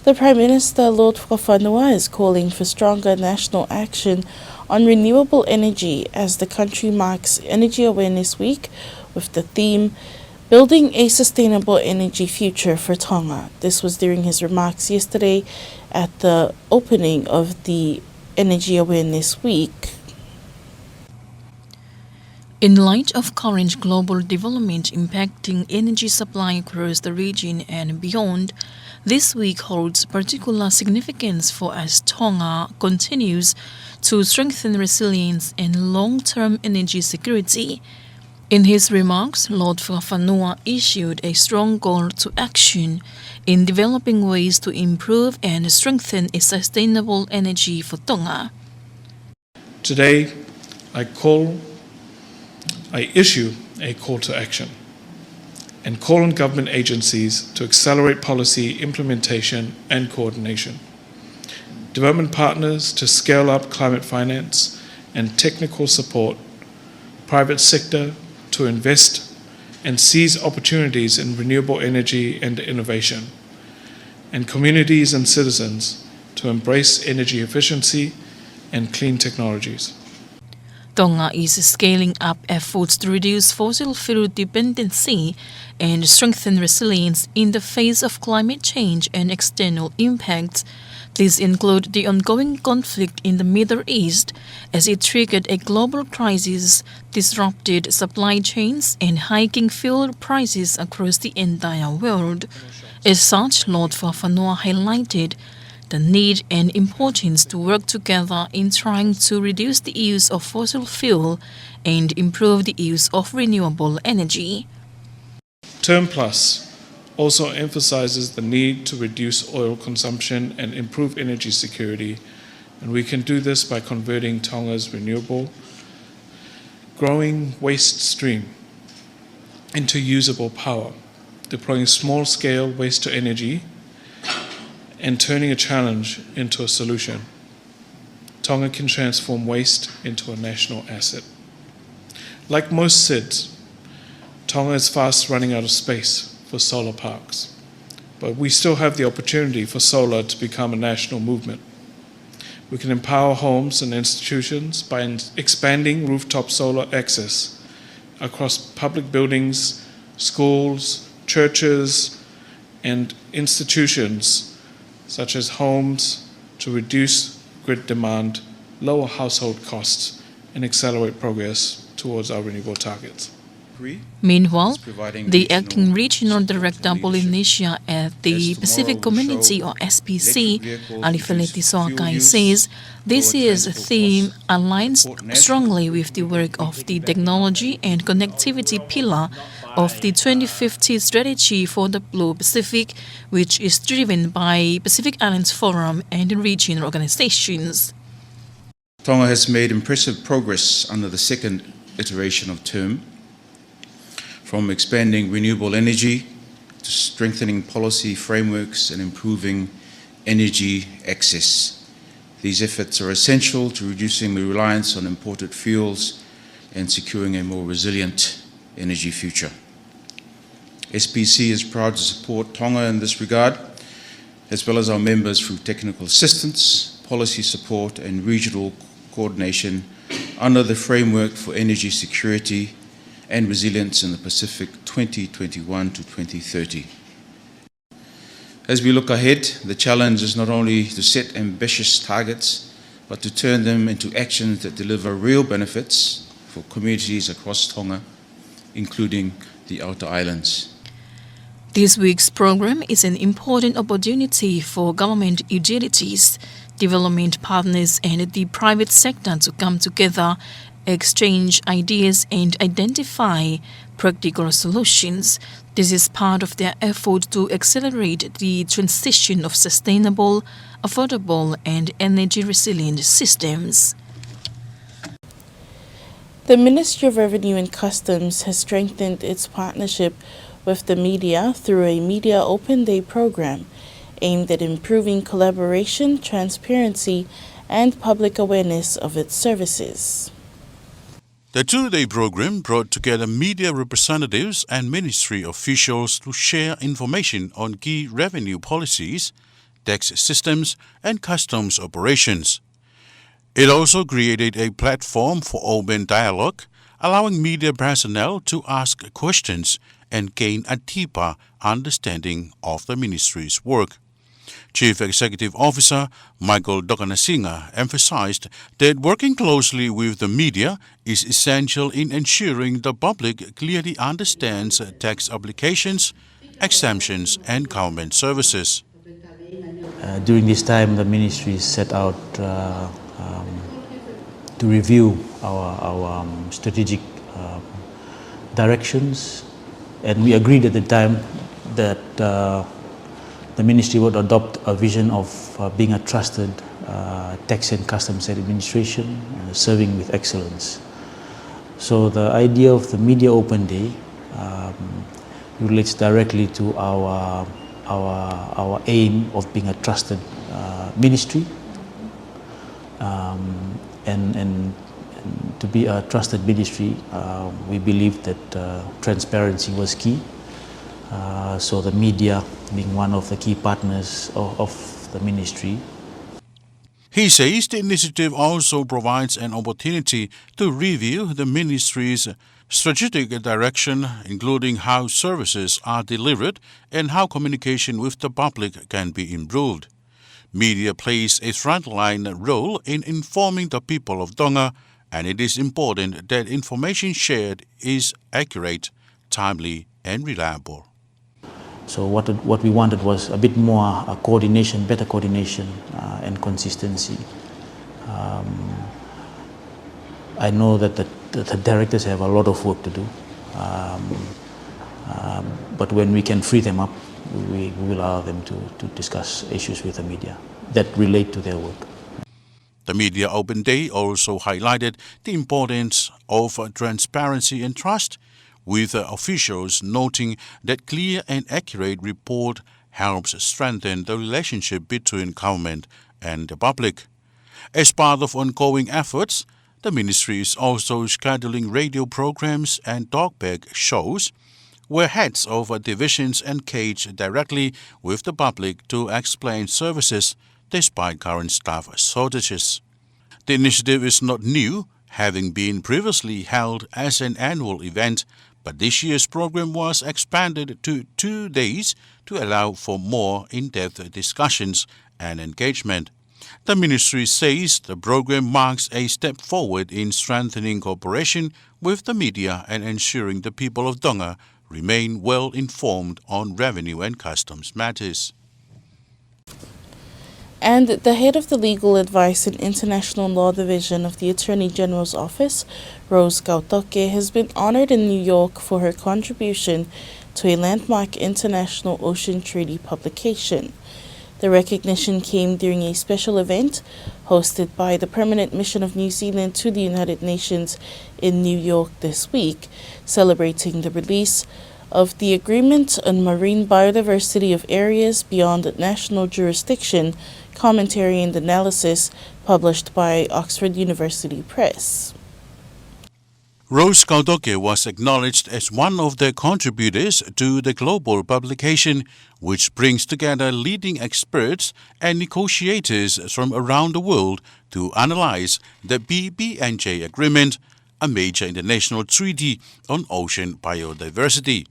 The Prime Minister, Lord Fakafanua, is calling for stronger national action on renewable energy as the country marks Energy Awareness Week with the theme, "Building a Sustainable Energy Future for Tonga." This was during his remarks yesterday at the opening of the Energy Awareness Week. In light of current global development impacting energy supply across the region and beyond, this week holds particular significance for as Tonga continues to strengthen resilience and long-term energy security. In his remarks, Lord Fakafanua issued a strong call to action in developing ways to improve and strengthen a sustainable energy for Tonga. Today, I call, I issue a call to action and call on government agencies to accelerate policy implementation and coordination, development partners to scale up climate finance and technical support, private sector to invest and seize opportunities in renewable energy and innovation, and communities and citizens to embrace energy efficiency and clean technologies. Tonga is scaling up efforts to reduce fossil fuel dependency and strengthen resilience in the face of climate change and external impacts. These include the ongoing conflict in the Middle East, as it triggered a global crisis, disrupted supply chains, and hiking fuel prices across the entire world. As such, Lord Fakafanua highlighted the need and importance to work together in trying to reduce the use of fossil fuel and improve the use of renewable energy. Term Plus also emphasizes the need to reduce oil consumption and improve energy security, and we can do this by converting Tonga's renewable growing waste stream into usable power, deploying small-scale waste to energy, and turning a challenge into a solution. Tonga can transform waste into a national asset. Like most SIDS, Tonga is fast running out of space for solar parks, but we still have the opportunity for solar to become a national movement. We can empower homes and institutions by in-, expanding rooftop solar access across public buildings, schools, churches, and institutions such as homes to reduce grid demand, lower household costs, and accelerate progress towards our renewable targets. Meanwhile, the acting regional director Polynesia at the Pacific Community, or S P C, Alifeleti Soakai, says this year's theme aligns strongly with the work of the Technology and Connectivity Pillar of the twenty fifty Strategy for the Blue Pacific, which is driven by Pacific Islands Forum and regional organizations. Tonga has made impressive progress under the second iteration of term, from expanding renewable energy to strengthening policy frameworks and improving energy access. These efforts are essential to reducing the reliance on imported fuels and securing a more resilient energy future. S P C is proud to support Tonga in this regard, as well as our members through technical assistance, policy support, and regional coordination under the Framework for Energy Security and Resilience in the Pacific twenty twenty-one to twenty thirty. As we look ahead, the challenge is not only to set ambitious targets, but to turn them into actions that deliver real benefits for communities across Tonga, including the outer islands. This week's program is an important opportunity for government utilities, development partners, and the private sector to come together, exchange ideas, and identify practical solutions. This is part of their effort to accelerate the transition of sustainable, affordable, and energy-resilient systems. The Ministry of Revenue and Customs has strengthened its partnership with the media through a Media Open Day program aimed at improving collaboration, transparency, and public awareness of its services. The two-day program brought together media representatives and ministry officials to share information on key revenue policies, tax systems, and customs operations. It also created a platform for open dialogue, allowing media personnel to ask questions and gain a deeper understanding of the ministry's work. Chief Executive Officer Michael Tokanasinga emphasized that working closely with the media is essential in ensuring the public clearly understands tax obligations, exemptions, and government services. Uh, during this time, the ministry set out, uh, um, to review our, our, um, strategic, um, directions, and we agreed at the time that, uh, the ministry would adopt a vision of, uh, being a trusted, uh, tax and customs administration, uh, serving with excellence. So the idea of the Media Open Day, um, relates directly to our, our, our aim of being a trusted, uh, ministry. Um, and, and, and to be a trusted ministry, uh, we believe that, uh, transparency was key. Uh, so the media being one of the key partners of, of the ministry. He says the initiative also provides an opportunity to review the ministry's strategic direction, including how services are delivered and how communication with the public can be improved. Media plays a frontline role in informing the people of Tonga, and it is important that information shared is accurate, timely, and reliable. So what, what we wanted was a bit more, uh, coordination, better coordination, uh, and consistency. Um, I know that the, the, the directors have a lot of work to do, um, um, but when we can free them up, we, we will allow them to, to discuss issues with the media that relate to their work. The Media Open Day also highlighted the importance of transparency and trust, with officials noting that clear and accurate report helps strengthen the relationship between government and the public. As part of ongoing efforts, the ministry is also scheduling radio programs and talkback shows where heads of divisions engage directly with the public to explain services despite current staff shortages. The initiative is not new, having been previously held as an annual event, but this year's program was expanded to two days to allow for more in-depth discussions and engagement. The ministry says the program marks a step forward in strengthening cooperation with the media and ensuring the people of Tonga remain well informed on revenue and customs matters. And the head of the Legal Advice and International Law Division of the Attorney General's Office, Rose Kautoke, has been honored in New York for her contribution to a landmark international ocean treaty publication. The recognition came during a special event hosted by the Permanent Mission of New Zealand to the United Nations in New York this week, celebrating the release of the Agreement on Marine Biodiversity of Areas Beyond National Jurisdiction, Commentary and Analysis, published by Oxford University Press. Rose Kautoke was acknowledged as one of the contributors to the global publication, which brings together leading experts and negotiators from around the world to analyze the P B N J agreement, a major international treaty on ocean biodiversity.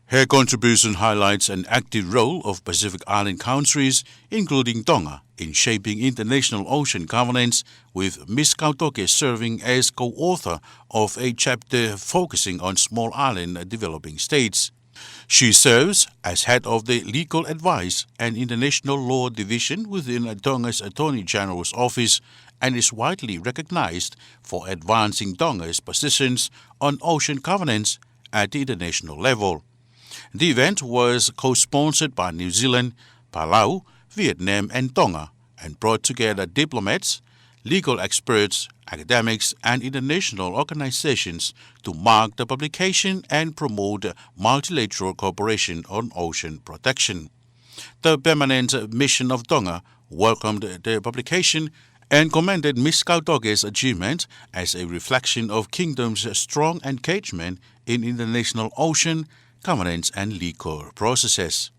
Her contribution highlights an active role of Pacific Island countries, including Tonga, in shaping international ocean governance, with Miss Kautoke serving as co-author of a chapter focusing on small island developing states. She serves as head of the Legal Advice and International Law Division within Tonga's Attorney General's Office and is widely recognized for advancing Tonga's positions on ocean governance at the international level. The event was co-sponsored by New Zealand, Palau, Vietnam, and Tonga, and brought together diplomats, legal experts, academics, and international organizations to mark the publication and promote multilateral cooperation on ocean protection. The Permanent Mission of Tonga welcomed the publication and commended Miss Kautoke's achievement as a reflection of Kingdom's strong engagement in international ocean governance and legal processes.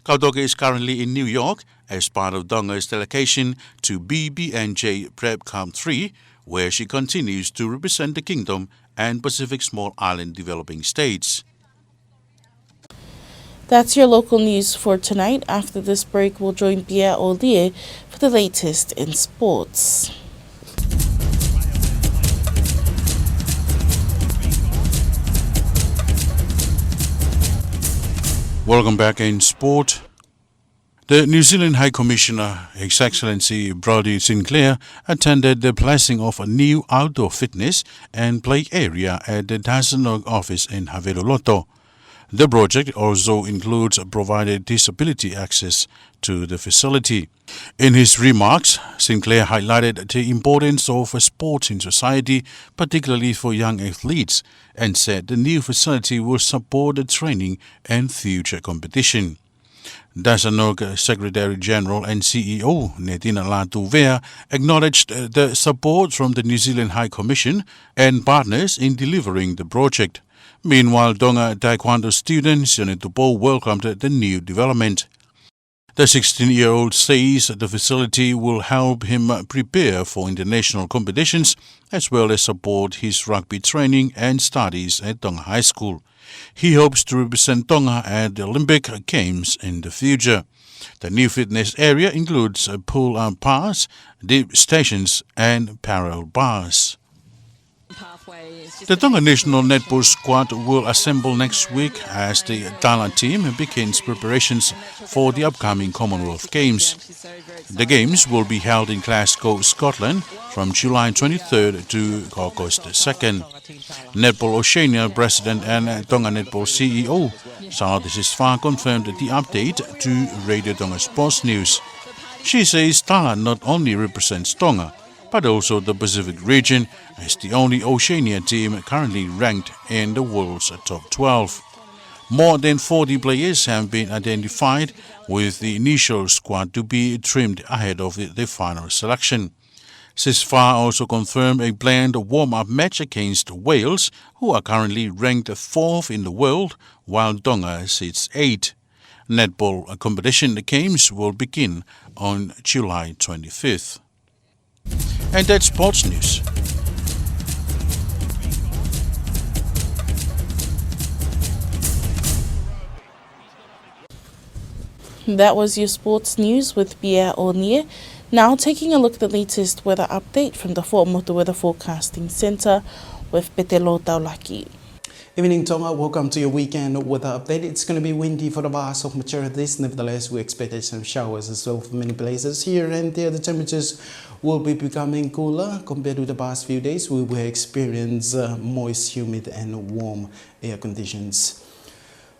Kautoke is currently in New York as part of Tonga's delegation to B B N J PrepCom three, where she continues to represent the Kingdom and Pacific Small Island Developing States. That's your local news for tonight. After this break, we'll join Pierre Olie for the latest in sports. Welcome back in sport. The New Zealand High Commissioner, His Excellency Brodie Sinclair, attended the blessing of a new outdoor fitness and play area at the Dassanogg office in Haveluloto. The project also includes provided disability access to the facility. In his remarks, Sinclair highlighted the importance of sports in society, particularly for young athletes, and said the new facility will support the training and future competition. Dassanogg Secretary General and C E O, Netina Latuvea, acknowledged the support from the New Zealand High Commission and partners in delivering the project. Meanwhile, Tonga Taekwondo student Sione Tupou welcomed the new development. The sixteen-year-old says the facility will help him prepare for international competitions as well as support his rugby training and studies at Tonga High School. He hopes to represent Tonga at the Olympic Games in the future. The new fitness area includes a pull-up bars, dip stations, and parallel bars. The Tonga national netball squad will assemble next week as the Tala team begins preparations for the upcoming Commonwealth Games. The games will be held in Glasgow, Scotland, from July twenty-third to August second. Netball Oceania President and Tonga Netball C E O, Charlotte Sisifā, confirmed the update to Radio Tonga Sports News. She says Tala not only represents Tonga, but also the Pacific region, as the only Oceania team currently ranked in the world's top twelve. More than forty players have been identified, with the initial squad to be trimmed ahead of the, the final selection. Sisifā also confirmed a planned warm-up match against Wales, who are currently ranked fourth in the world, while Tonga sits eighth. Netball competition games will begin on July twenty-fifth. And that's sports news. That was your sports news with Pierre Olie. Now taking a look at the latest weather update from the Fuaʻamotu Weather Forecasting Centre with Petelo Taulaki. Evening, Tonga. Welcome to your weekend weather update. It's gonna be windy for the vast of majorities. Nevertheless, we expected some showers as well for many places. Here and there, the temperatures will be becoming cooler compared to the past few days. We will experience, uh, moist, humid, and warm air conditions.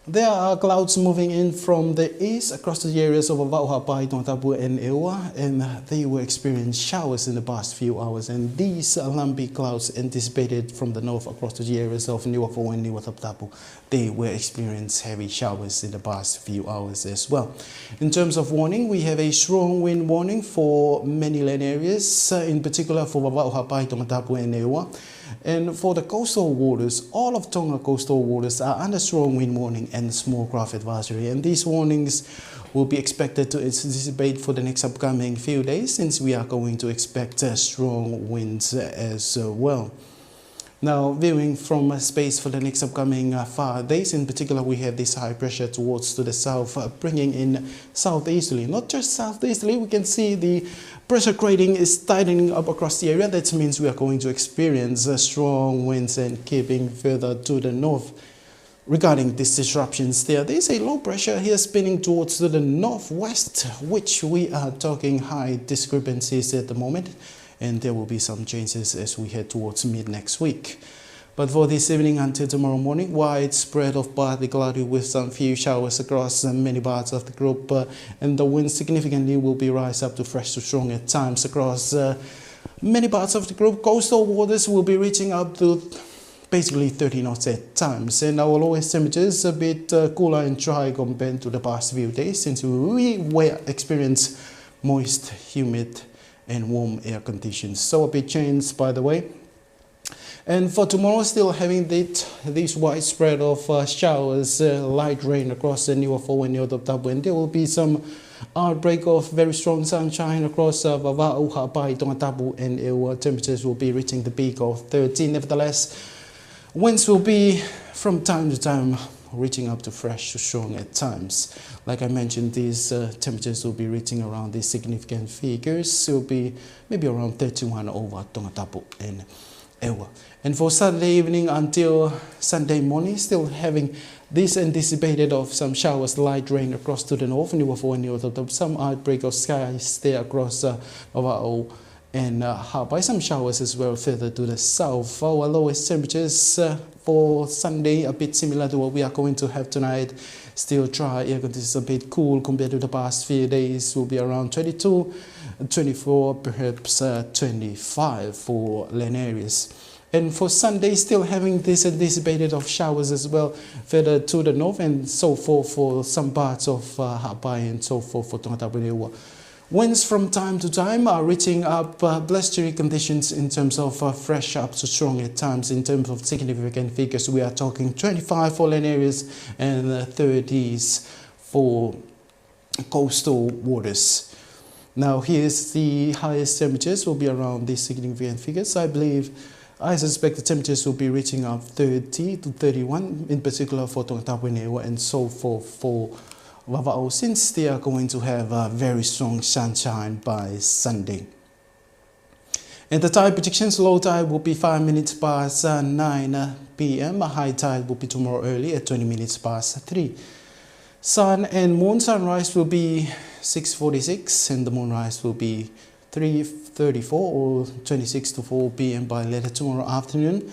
There are clouds moving in from the east across the areas of Vavaʻu, Haʻapai, Tongatapu, and ʻEua, and they will experience showers in the past few hours. And these lumpy clouds anticipated from the north across the areas of Niuafoʻou and Niuataputapu. They will experience heavy showers in the past few hours as well. In terms of warning, we have a strong wind warning for many land areas, uh, in particular for Vavaʻu, Haʻapai, Tongatapu, and ʻEua. And for the coastal waters, all of Tonga coastal waters are under strong wind warning and small craft advisory. And these warnings will be expected to dissipate for the next upcoming few days, since we are going to expect, uh, strong winds as well. Now, viewing from, uh, space for the next upcoming, uh, five days, in particular, we have this high pressure towards to the south, uh, bringing in southeasterly. Not just southeasterly, we can see the pressure gradient is tightening up across the area. That means we are going to experience, uh, strong winds and keeping further to the north. Regarding these disruptions there, there is a low pressure here spinning towards to the northwest, which we are talking high discrepancies at the moment, and there will be some changes as we head towards mid next week. But for this evening until tomorrow morning, widespread of partly cloudy with some few showers across, uh, many parts of the group, uh, and the wind significantly will be rise up to fresh to strong at times across, uh, Many parts of the group, coastal waters will be reaching up to basically thirty knots at times, and our lowest temperatures a bit, uh, cooler and dry compared to the past few days, since we were experience moist, humid, and warm air conditions. So a big change, by the way. And for tomorrow, still having that, this widespread of, uh, showers, uh, light rain across the Niuafoʻou and Niuatoputapu, and there will be some outbreak of very strong sunshine across, uh, Vavaʻu, Haʻapai, Tongatapu, and our temperatures will be reaching the peak of thirty. Nevertheless, winds will be from time to time reaching up to fresh to strong at times. Like I mentioned, these, uh, temperatures will be reaching around these significant figures. It will be maybe around thirty-one over Tongatapu and ʻEua. And for Saturday evening until Sunday morning, still having this anticipated of some showers, light rain across to the north, Niuafoʻou and Niuatoputapu, some outbreak of skies there across, uh, Vavaʻu and, uh, Haʻapai, some showers as well further to the south. Our lowest temperatures, uh, for Sunday, a bit similar to what we are going to have tonight. Still dry, air conditions a bit cool compared to the past few days, will be around twenty-two, twenty-four, perhaps, uh, twenty-five for land areas. And for Sunday, still having this anticipated of showers as well, further to the north and so forth for some parts of, uh, Haʻapai and so forth for Tongatapu and ʻEua. Winds from time to time are reaching up, uh, blustery conditions in terms of, uh, fresh up to strong at times. In terms of significant figures, we are talking twenty-five for land areas and, uh, thirties for coastal waters. Now, here's the highest temperatures will be around these significant figures. I believe, I suspect the temperatures will be reaching up thirty to thirty-one, in particular for Tongatapu and ʻEua and so forth for Vavaʻu, since they are going to have a very strong sunshine by Sunday. And the tide predictions, low tide will be five minutes past, uh, nine, uh, P M. A high tide will be tomorrow early at twenty minutes past three. Sun and moon, sunrise will be six forty-six and the moonrise will be three thirty-four or twenty-six to four P M by later tomorrow afternoon.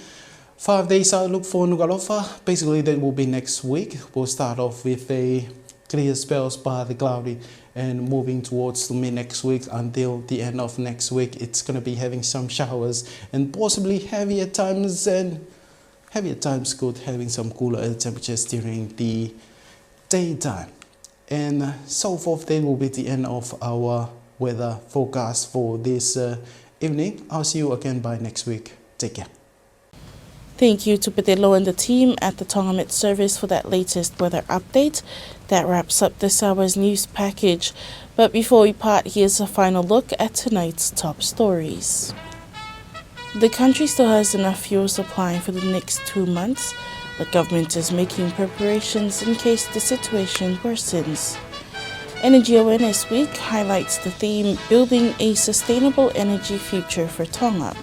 Five days outlook for Nukuʻalofa. Basically, that will be next week. We'll start off with a clear spells, partly cloudy, and moving towards the mid next week until the end of next week. It's gonna be having some showers and possibly heavy at times, and heavy at times could having some cooler air temperatures during the daytime. And, uh, so forth, that will be the end of our weather forecast for this, uh, evening. I'll see you again by next week. Take care. Thank you to Petelo and the team at the Tonga Met Service for that latest weather update. That wraps up this hour's news package. But before we part, here's a final look at tonight's top stories. The country still has enough fuel supply for the next two months, but government is making preparations in case the situation worsens. Energy Awareness Week highlights the theme, Building a Sustainable Energy Future for Tonga.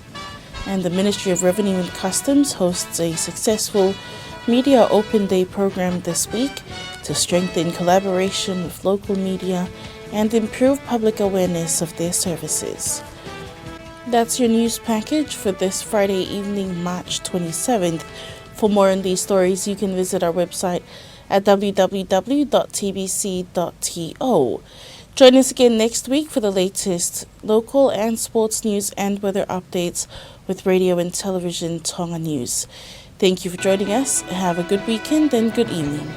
And the Ministry of Revenue and Customs hosts a successful Media Open Day program this week to strengthen collaboration with local media and improve public awareness of their services. That's your news package for this Friday evening, March twenty-seventh. For more on these stories, you can visit our website at W W W dot T B C dot T O. Join us again next week for the latest local and sports news and weather updates with Radio and Television Tonga News. Thank you for joining us. Have a good weekend and good evening.